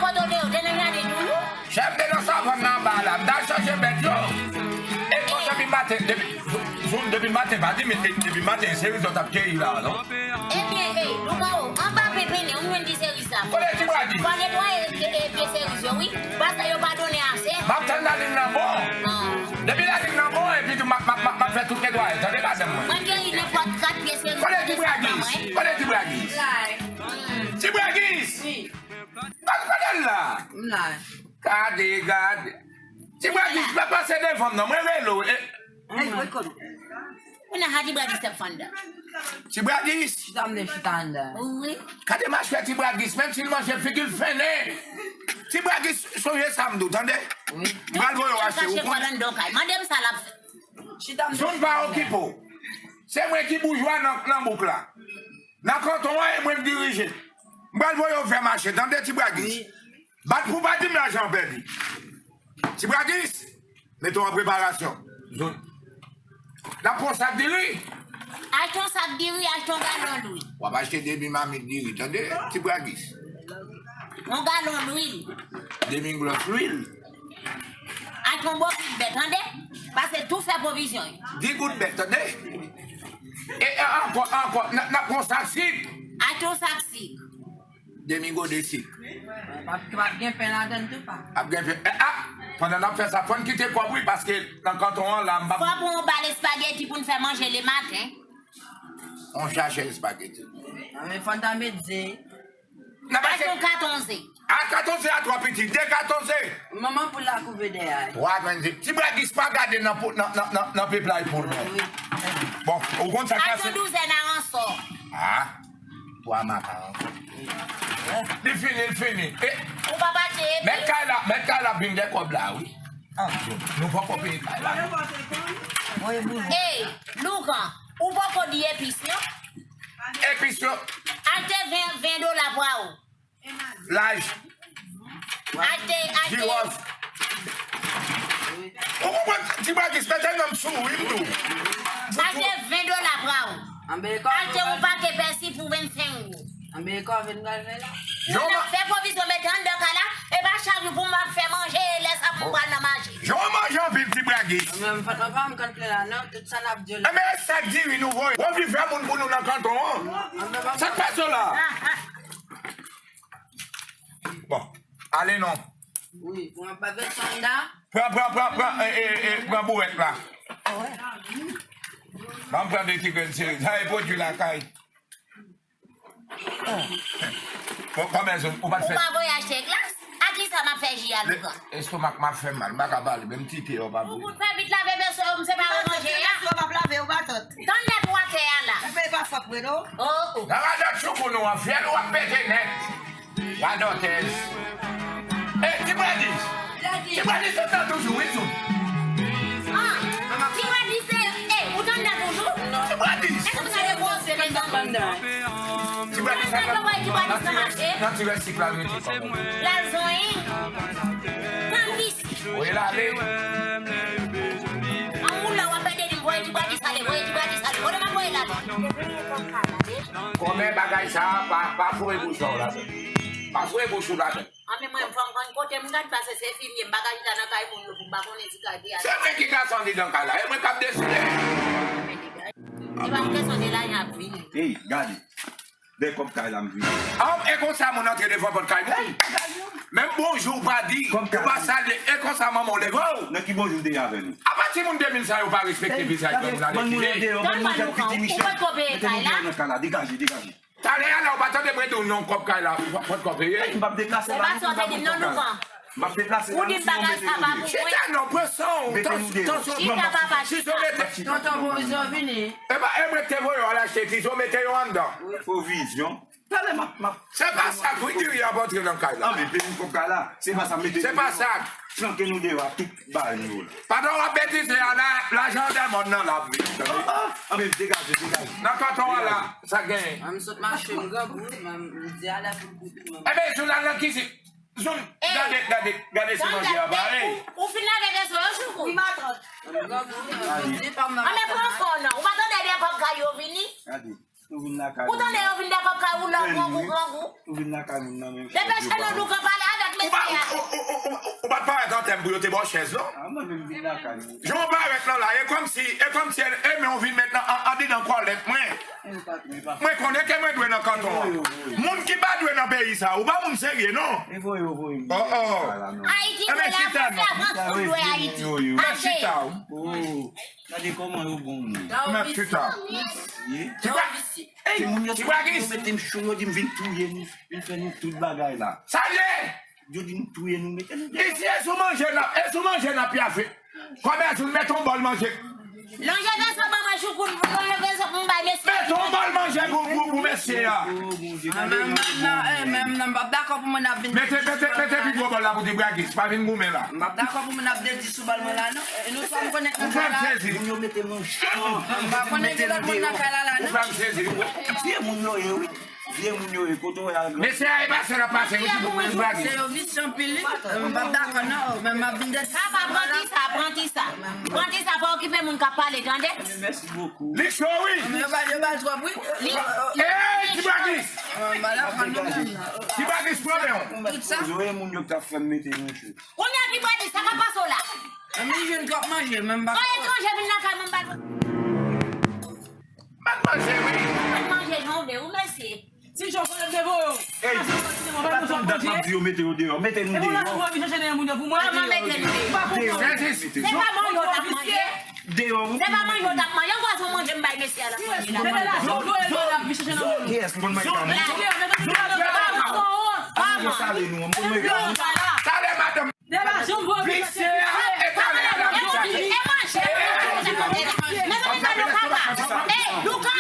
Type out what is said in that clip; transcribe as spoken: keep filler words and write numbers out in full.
Kote w te nan jaden toujou? Chèf te nan savann nan anba la, m t al chache bèt yo. E bon, depi maten, depi, Zoun, depi maten, pa di, men depi maten, se rizòt ap keyi la, non? Ebyen, e, Louko, anba penpennen, ou jwenn ti seriz la. Kote ti bradis? Fò netwaye, e, e, pye seriz yo, wi. Paske yo pa donnen ase. M ap tann lalin nan bon. Ah. Depi lalin nan bon, epi tou, m ap, m ap, m ap, m ap fè tout netwayaj. Tande madanm mwen. Mwen keyi nenpòt kat pye seriz. Kote ti bradis? Kote ti bradis? Ti bradis! Wi. Gad kote l la. M la. Gade, gade. Ti bradis, pa pase devan m non, mwen rele w. E, Ey, boy, kòm. Ou nan Hadi Bradis ap fann dan. Ti bradis. Chita m de chita anndan. Wi. Gade machwè ti bradis, menm si l manje figi l fennen. Ti bradis, sonje sa m di w, tande? Wi. M pral voye w achte, ou konnen. Mande m sa l ap fè. Chita m de chita anndan. Zoun pa okipe w. Se mwen ki boujwa nan, nan bouk la. Nan kanton an, e mwen k dirije. M pral voye w fè mache, tande, ti bradis? Wi. Bat pou w pa di m lajan w pèdi. Ti bradis, mete w an preparasyon. Zòn. N ap pran yon sak diri. Achte yon sak diri, achte yon galon lwil. W ap achte demi mamit diri, tande, ti bradis? Yon galon lwil. Demi glòs lwil. Achte yon bokit bè, tande? Pase tou fè pwovizyon yo. Di gout bè, tande? E, e, ankò, ankò, n, n ap pran yon sak sik. Achte yon sak sik. Demi gode sik. Ap, ap gen pen ladann tou, pa? Ap gen pen. Eh, ah! Pandan n ap fè sa, fò n kite kòb, wi, paske nan kanton an la, m p ap... Fò pran yon bal espageti pou n fè manje lematen. On chache espageti. Nan men fò n ta met ze. N ap achte yon katon ze. A katon ze a twò piti, de katon ze. Manman poul la kouve dèyè. Twa grenn ze. Ti bradis pa gade nan, nan, nan, nan, nan peplay poul, non. Wi. Bon, ou konn sa k pase. Achte yon douzèn aransò. Ah. Twa maka ankò. Li fini, li fini. E, ou pa pati epi? Mèt kay la, mèt kay la vin de kòb la, wi. Ah, nou poko peye kay la. Ey, Loukan, ou poko di epis, non? Epis yo. Achte ven, ven dola pwawo. Laj. Achte, achte. Jiwòf. Ou konprann, ti bradis, mete nan m sou, wi, m di w. Achte ven dola pwawo. Achte yon pake pèsi pou vennsenk goud. Anben, e kòve n pral fè la? Nou ap fè pwovizyon mete anndan kay la, e pa chak jou pou m ap fè manje, e lè sa pou m pral nan mache. Jan w manje anpil, ti bradis. Mwen menm, fòk mwen pa m konn plen la, non, tout sa n ap di yo la. Enben, e sak diri nou voye. Pwovizyon moun pou nou nan kanton an. Sa k pase w la? Bon, ale non. Wi, pou mwen pa vin sanda. Pran, pran, pran, pran, e, e, e, pran bourèt la. Ban m pran de ti grenn seriz. Sa e pwodui lakay. Bon, kòmè zòn, ou pa t fè. Ou pa voye achte glas? A kisa m ap fè ji a, Loukan? Estomak m ap fè mal, m pa ka pale, menm ti te yo pa voye. Ou kout fè vit lave veso yo, m se pa wè manje a. Veso yo p ap lave, ou pa tant. Tann nètwakè a la. Epi e pa fòt mwen, non. Oh, oh. Nan radòt choukou nou an, fyèl ou ap pete nèt. Radòtèz. E, ti bradis. Ti bradis, ou tan toujou, wi, sou. Ah, ti bradis, se, e, ou tan toujou? Ti bradis. Èske ou ta repoze menm jan? Ti bradis, nan ti rès sik la, rete kòm ou. Lal zonyi. Tan visi. Voye l ale. An ou la, w ap pede di m voye ti bradis ale, voye ti bradis ale. Kote m ap voye l ale? Kòmè bagay sa a, pa, pa foure bouch ou ladan. Pa foure bouch ou ladan. Anben mwen, fò m konn kote m gad, paske se fimye, m pa ka chita nan kay moun yo pou m pa konnen si kay te a. Se vre ki gason andedan kay la, e mwen k ap deside. Se pa yon kesyon de lajan ap vini. Ey, gade. De kòb kay la m vini. An, e konsa moun antre devan pòt kay moun. Menm bonjou ou pa di, ou pa salye, e konsa manman w leve w. Nan ki bonjou w te ye avè nou? Apa timoun de mil sa yo pa respekte vizaj granmoun ale kile. Tann mwen, Loukan, ou potko peye kay la? Mete nou deyò nan kay la, degaje, degaje. Talè a la, ou pa tande mwen di w non, kòb kay la, ou pa, potko peye. M p ap deplase la, non, m p ap deplase la. Ou di m bagay sa pa pou mwen. Chita non, pran san w, tansyon, tansyon, pran tansyon. Chita, papa, chita. Tonton, pwovizyon vini. E pa, e mwen te voye w al achte, ti zo mete yo anndan. Pwovizyon? Talè m ap, m ap. Se pa sa k wi, diri ap antre nan kay la. Anben, peye m kòb kay la. Se pa sa, mete nou deyò. Se pa sa. Flanke nou deyò a tout bagay nou yo la. Pandan w ap betize a la, lajan dèmòn nan la ap vini, tande? Anben, degaje, degaje. Nan kanton an la, sa k genyen? Mwen m sot mache, m grangou, m di a la pou goute. Enben, jounal nan kizin. Zòn, gade, gade, gade si manje a pare. Ou, ou fin lave veso yo, Choukou? Wi, matant. Anben, pran fò non. Ou pa tande de kòb kay yo vini? Gade, nou vin lakay. Ou tande yo vin de kòb kay ou la, ou grangou, grangou. Nou vin lakay moun nan men. Depeche nou, nou ka pale avèk Ou pa, ou, ou, ou, ou, ou pa t parèt antè m pou yo te ba w chèz, non? Jan w parèt lan la, e kòmsi, e kòmsi e, e men w vin met nan, an, andidan kòlèt mwen. Mwen konnen ke mwen dwe nan kanton an. Moun ki pa dwe nan peyi sa, ou pa moun serye, non? Oh, oh. Ayiti dwe Lafrans, Lafrans pou dwe Ayiti. Mwen chita, wi. Gade kòman yo bon moun. Mwen chita. Ye. Ti Bwa-, ey, Ti Bwagis, yo mete m cho, yo di m vin touye nou, vin fè nou tout bagay la. Sa l ye? Yo di m touye nou, mete nou deyò. Isi e sou manje n ap, e sou manje n ap pyafe. Kòmè di m mete yon bòl manje. Lonje vezon ban mwen choukout, lonje vezon pou m bay mesye. Mete yon bòl manje pou, pou, pou mesye a. Oh, Bondye, gade yon bon moun. Mete, mete, mete pi gwo bòl la pou Ti Bwagis, pa vin goumen la. M p ap dakò pou moun ap deti sou bòl mwen la, non. E nou sa m konnen nan kay la. Moun yo mete manje. M pa konnen gen lòt moun nan kay la, la, non. Vye moun yo ye, wi. Vye moun yo ye, kote w al gran. Mesye a e pase l ap pase, wi, ti moun Bwagis. Se yo visye anpil, wi. M p ap dakò, non. Men m ap vin deti sou bòl la. Papa, pran ti sa, pran ti sa. Pran ti sa, pa okipe moun k ap pale, tande? Mèsi bokou. Li cho, wi. Yo ba, yo ba l twòp, wi. Li, li, Ey, Ti Bwagis! Ti Bwagis, pran men w. Tout sa. Yo ye moun yo k t ap fè m mete manje. Kounye a Ti Bwagis, sa k ap pase w la? Mwen jwenn twòp manje, men m pa. Yon etranje vin nan kay mwen, m ba l. M pa t manje, wi. M pa t manje, jan w vle, ou mesye. Si Jan konnen m te voye w. Ey, sa fè yon dat m ap di yo mete yo deyò, mete nou deyò. Kòman mete nou deyò? Deyò. Se pa manje w t ap manje? Deyò, wi. Se pa manje w t ap manje, yon pwason manje m bay mesye a l ap manje la. Mete la, si w voye l ban l ap vin chèche nan men w. Kiyès m konn manje pa manje? Mete nou deyò, mete nou deyò. Manje sale nou, m konn manje pa manje. Talè, madanm. Visye a, e talè a l ap vin chèche. E manje. Mezanmi, gade yon papa. Ey, Louka.